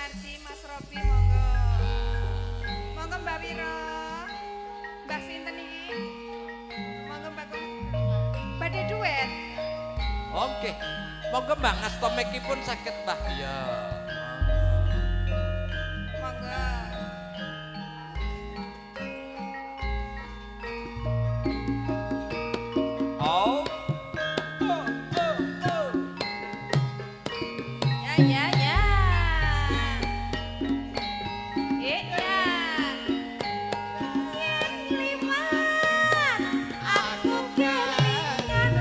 Sunardi, Mas Robi monggo. Monggo Mbak Wiro. Mbak sinten iki? Monggo Mbak Kum. Badhe duet. Oke. Monggo Mbak ngasta mekipun saged Mbah. Iya. Monggo. Oh. Oh, oh, oh. Ya ya ya. Iya. Yen liwat aku kelingan.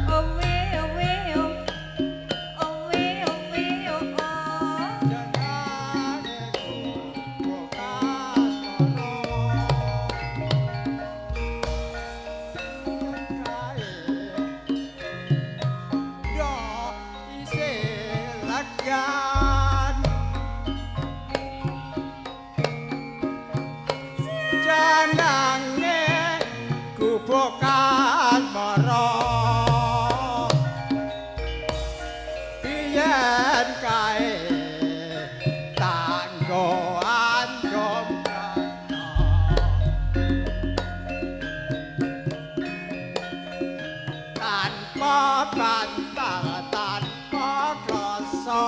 Owe owe o. Owe owe o o. Janange gubokan mara biyen kae tanggo andom tanpa bantal tanpa kloso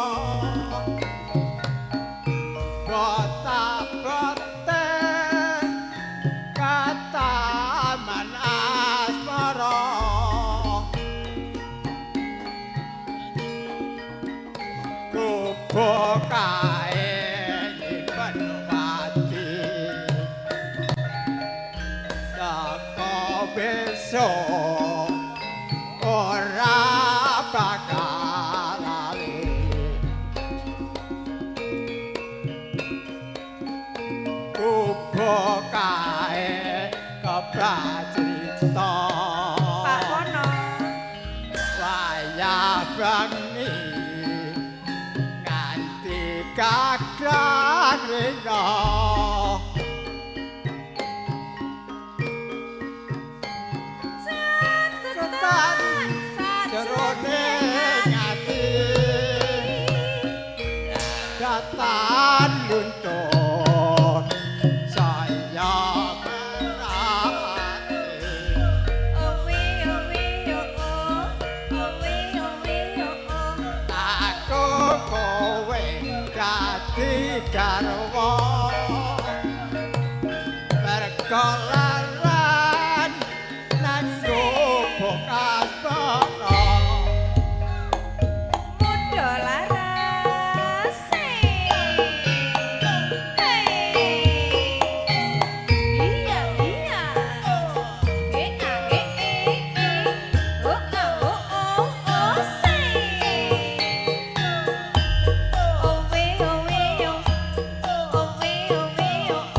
bota-bote kataman asmara kubokae nyimpen wati teko besok ora bakal lali kubokae kepracrita Pak Wono. Wayah bengi nganti kakran rina Catetan jerone ati datan luntur saya berati. Owe owe o o. Owe owe o o. Aku kowe dadi garwa mergo laran nang gubuk asmara. Mudha larase. Hey. Iya iya. E a e e e. O a o o o se. Owe owe o. Owe owe o o.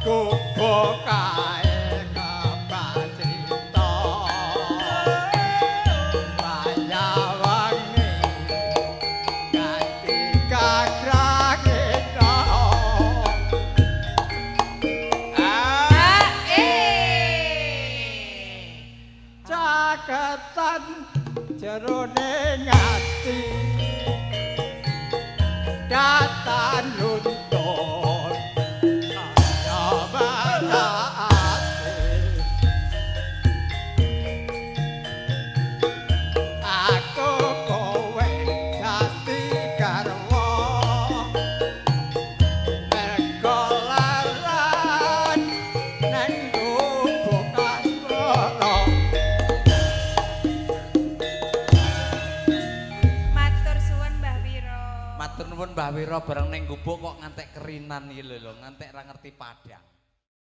Gubuk kae kepacrita wayah wengi ganti kagrangita. Ah, Caketan jerone ati datan luntur kaya barate. Aku kowe dadi garwa mergo laran nang gubuk asmara. Matur suwun Mbah Wiro. Matur nuwun Mbah Wiro, bareng ning gubuk kok ngantek kerinan iki lho, ngantek ra ngerti padang.